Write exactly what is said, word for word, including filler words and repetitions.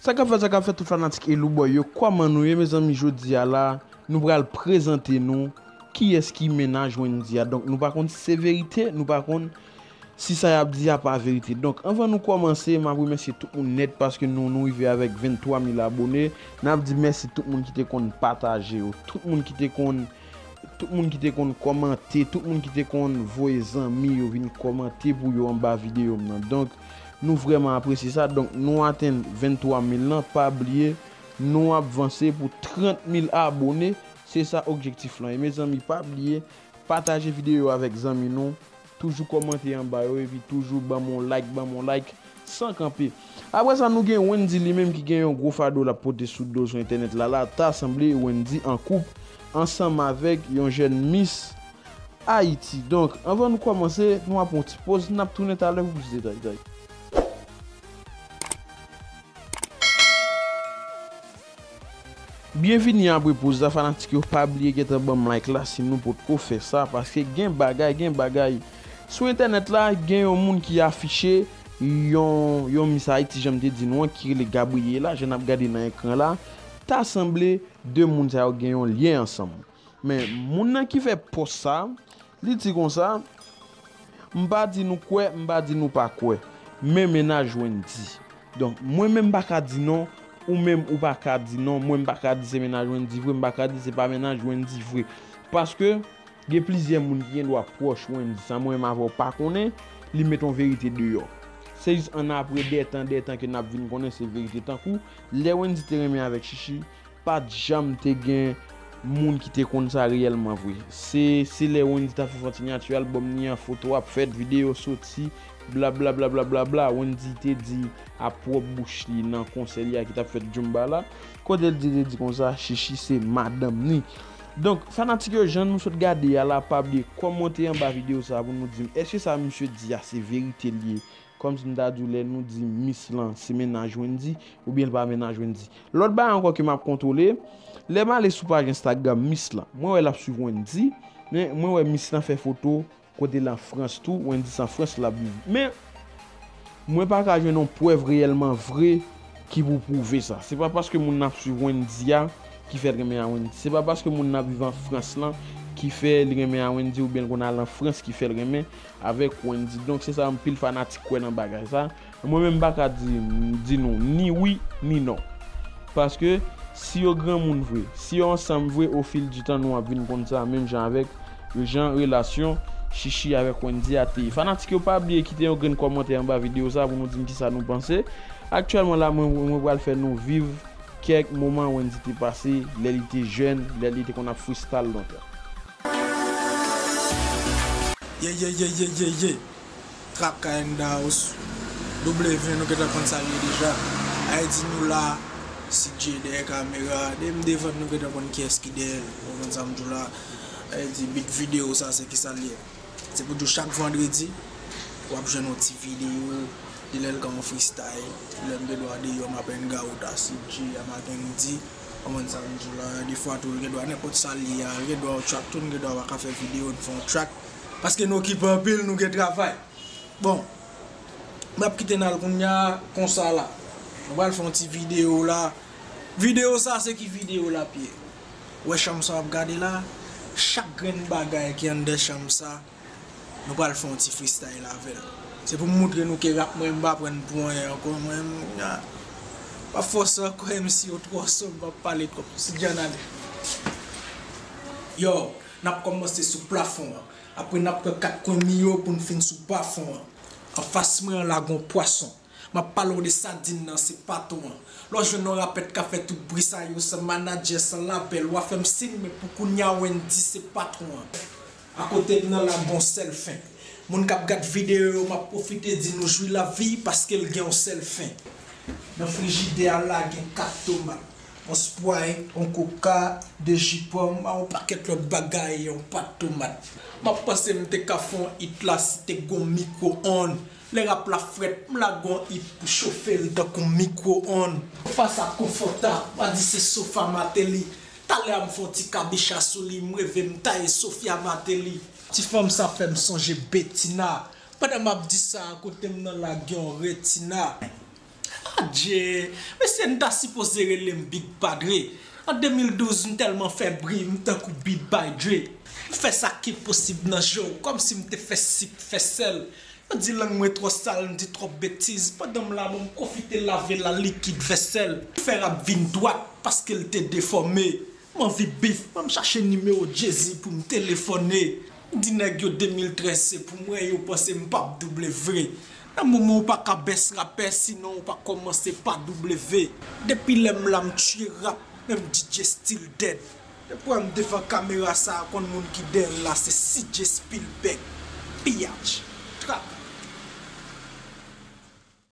Sa k ap fèt, sa k ap fèt, tout fanatik Elou Boy yo, kòman nou ye, mezanmi? Jodi a la, nou pral prezante nou kiyès ki mennaj Wendy a. Donk, nou pa konn si se verite, nou pa konn si sa y ap di a pa verite. Donk, anvan nou kòmanse, m ap remèsye tout moun nèt paske nou, nou rive avèk venntwa mil abone. N ap di mèsi tout moun ki te konn pataje yo, tout moun ki te konn, tout moun ki te konn kòmante, tout moun ki te konn voye zanmi yo vin kòmante pou yo anba videyo m nan. Donk, nou vrèman apresye sa. Donk, nou atenn venntwa mil lan. Pa bliye, nou ap vanse pou trant mil abone. Se sa objektif lan. E mezanmi, pa bliye, pataje videyo avèk zanmi nou. Toujou kòmante anba yo, epi toujou ban m yon like, ban m yon like san kanpe. Apre sa, nou gen Wendy li menm ki gen yon gwo fado l ap pote sou do sou entènèt la la. Ta sanble Wendy an koup ansanm avèk yon jèn Miss Haïti. Donk, anvan nou kòmanse, nou ap pran yon ti poz, n ap tounen talè pou plis detay. Byenvini apre poz la, fanatik yo, pa bliye gentan ban m like la si nou potko fè sa, paske gen bagay, gen bagay. Sou entènèt la, gen yon moun ki afiche yon, yon Miss Haïti, jan m te di nou an, ki rele Gabriela, jan n ap gade nan ekran la. Ta sanble de moun sa yo gen yon lyen ansanm. Men, moun nan ki fè pòs sa, li di konsa, m pa di nou kwè, m pa di nou pa kwè. Men mennaj Wendy. Donk, mwen menm m pa ka di non, ou menm ou pa ka di non, mwen m pa ka di se mennaj Wendy vre, m pa ka di se pa mennaj Wendy vre. Paske, gen plizyè moun ki gen dwa pwòch Wendy, san mwen menm avè w pa konnen, li met yon verite deyò. Se jis annapre dè tan, dè tan ke n ap vin konnen se verite. Tankou, lè Wendy te renmen avèk Chichi, pa t janm te gen moun ki te konn sa reyèlman vre. Se, se lè Wendy t ap fè fon sinyati albòm ni an, foto ap fèt, videyo soti, bla bla bla bla bla bla. Wendy te di a pwòp bouch li nan konsè li a ki t ap fèt Djoumba la, kote l di, te di konsa, Chichi se madanm ni. Donk, fanatik yo, jan nou sot gade a la, pa bliye kòmante anba videyo sa a pou nou di m, èske sa misye di a se verite l ye? Kòmsi m ta di w lè nou di Miss lan se mennaj Wendy, oubyen l pa mennaj Wendy. Lòt bagay ankò ke m ap kontwole, lè m ale sou paj Instagram Miss lan, mwen wè l ap swiv Wendy, men mwen wè Miss lan fè foto kote l an Frans tou, Wendy se an Frans l ap viv. Men, mwen pa ka jwenn yon prèv reyèlman vre ki pou pwouve sa. Se pa paske moun nan ap swiv Wendy a ki fè l renmen a Wendy. Se pa paske moun nan ap viv an Frans lan ki fè li renmen a Wendy oubyen l konn al an Frans ki fè l renmen avèk Wendy. Donk, se sa anpil fanatik kwè nan bagay sa. Mwen menm m pa ka di, di nou ni wi, ni non. Paske, si yo granmoun vre, si yo ansanm vre, au fil du temps, nou ap vin konn sa, menm jan avèk jan relasyon Chichi avèk Wendy a te ye. Fanatik yo, pa bliye kite yon grenn kòmantè anba videyo sa pou nou di m kisa nou panse. Aktyèlman la, mwen, mwen pral fè nou viv kèk moman Wendy te pase lè li te jèn, lè li te konn ap freestyle lontan. Ye, ye, ye, ye, ye, ye. Trap K N Daos. W, nou gentan konn sa l ye deja. Ayiti nou la, C J dèyè kamera. Depi m devan nou gentan konn kiyès ki dèyè l. Ou konprann sa m di w la. Ayiti, bit videyo sa, se kisa l ye? Se pou di w chak vandredi, w ap jwenn yon ti videyo. Di lè l gen yon freestyle, lè m gen dwa deyò, m ap hang out a C J, a Makendy. Ou konprann sa m di w la? Defwa tou, l gen dwa nenpòt sa l ye a, l gen dwa yon track tou, n gen dwa pa ka fè videyo, n fè yon track. Paske n okipe anpil, nou gen travay. Bon, m ap kite n al kounye a, konsa la. Nou pral fè yon ti videyo la. Videyo sa, se ki videyo l ap ye? Ou wè chanm sa w ap gade la? Chak grenn bagay ki anndan chanm sa, nou pral fè yon ti freestyle avè l. Se pou m moutre nou ke rap mwen, m pa pran n pou anyen ankò. Mwen, m, a, m ap fòse ankò, M C yo twò so, m p ap pale twòp. Si Djan ale. Yo, n ap kòmanse sou plafon an. Apre n ap pran kat kwen mi yo pou n fin sou bafon an. Anfas mwen an la gon pwason. M ap pale w de sadin nan, se patwon an. Lè w jwenn yon rapè k ka fè tout bri sa yo san manadjè, san labèl, w a fè m siy, men pou kounya Wendy se patwon an. Akote m nan la gon sèl fen. Moun k ap gad videyo yo, m ap pwofite di nou jwi lavi paske l gen yon sèl fen. Nan frijidè a la gen kat tomat. Yon Sprite, yon Coca, de ji pòm, a yon pakèt lòt bagay, yon pat tomat. M ap panse m te ka fè yon hit la si te gon mikwo onn. Lè rap la frèt, m lage yon hit pou chofe l tankou mikwo onn. Sofa sa konfòtab, pa di se sofa Martelly. Talè a m fè yon ti kabicha sou li, m reve m taye Sophia Martelly. Ti fanm sa fè m sonje Betina. Pandan m ap di sa, akote m nan la gen yon retina. Adje, mesye, n ta sipoze rele m Big Padre. An de mil douz, m tèlman fè bri, m tankou Beat by Dre. M fè sa ki posib nan je w, kòmsi m te fè sik, fè sèl. Yo di lang mwen twò sal, m di twòp betiz. Pandan m la, bon, m pwofite lave l a likid vèsèl. Fè rap vin dwat, paske l te defòme. M anvi bif, ban m chache nimewo Jay-Z pou m telefone. M di nèg yo de mil trèz se pou mwen, yo panse m p ap double vre. Nan moman ou pa ka bès rapè, sinon ou pa kòmanse pa W. Depi lè m la m tiye rap, menm D J still dead. Depi w wè m devan kamera sa a, konn moun ki dèyè l la, se C J Spielberg. Piyaj. Trap.